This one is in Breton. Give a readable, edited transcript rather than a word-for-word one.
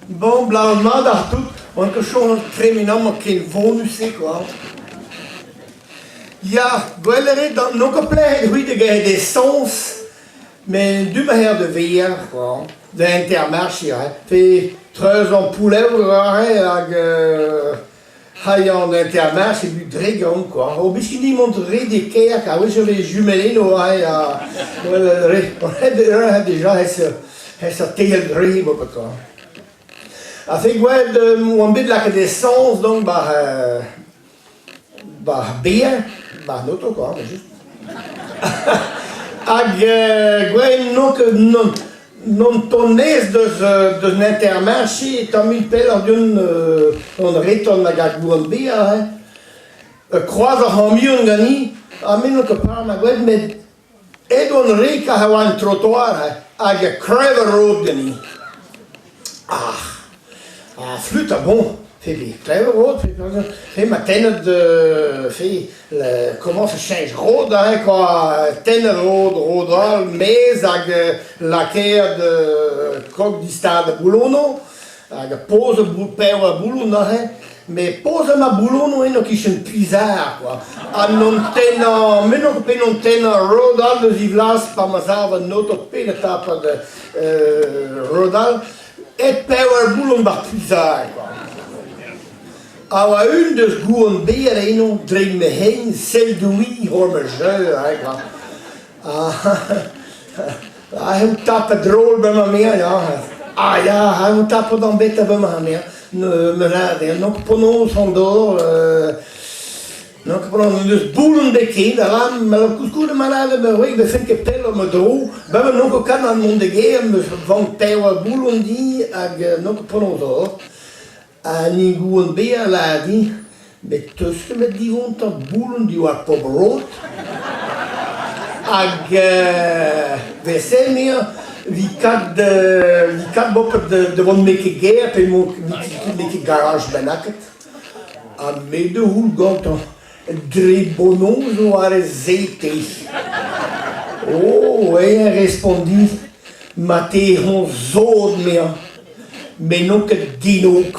Bon, blav mat ar tout, oan ket chom tremen amañ ken vonus-se kwa. Ya, gwell eo ret n'on ket plec'het c'hwi da gaout esañs met du ma c'her da vezañ kwa, da Intermarché hein, pe treuzañ Poulev aze hag C'hailhañ an Intermarché evit dre-gaon kwa. O biskini mont re de kêr kar a-wechoù e vez jumellennoù aze ha re deja hes teil dre bopet kwa. Ha fe gwell oan bet lakaet esañs donc 'ba 'ba ar beer, 'ba an oto kwa, just. Hag gwell n'on ket n'on N'on tont maez deus deus an Intermarché tammig pelloc'h deomp hon retorn hag ar gouant bezañ hein. Kroaz ar c'hamion ganin ha me n'on ket par ma gwell met aet on re kar e oa un trottoir hein hag kreñv ar rod ganin. Ah! Ah flûte ah bon! Fe klev rod, fe ma tennet fe komañs cheñch rod aze kwa, tennet rod, rod all maez hag lakaet krog distad boulono hag poz pev a boulon neuze met poz ma boulono eno 'kichen Pizarre kwa ha n'on tennañ me n'on ket n'on tennañ rod all deus Ivlas pa ma sav an oto pe da tapat rod all Hep pevar boulon war Pizarre kwa. Ha oa un deus gouan berr eno dre ma hein sell doui hor ma jeu hein kwa. Ah, eo tapet drol bremañ 'meañ ya. Ah ya, eo tapet an beta bremañ 'meañ. Me lâr dezhañ, n'on ket penaos an dor N'on ket penaos n'eus boulon bet ken, a ra koulskoude ma lâret ma wreg ne fell ket pell ma dro, bremañ n'on ket kat mont da gêr, 'meus vank pevar boulon din hag n'on ket penaos ober. Ha ni gouan bezañ lâret din, met 'teus ket met divontañ boulon diwar pop rod? Hag 'vez-se 'meañ 'vit kat 'vit kat bopet da vont n'eo ket gêr pe n'eo ket garaj bennaket. Ha me da c'houl gantañ dre bonoz war e zete. Oh, eñ a respont din, ma te hon sod 'meañ, met n'on ket dinok.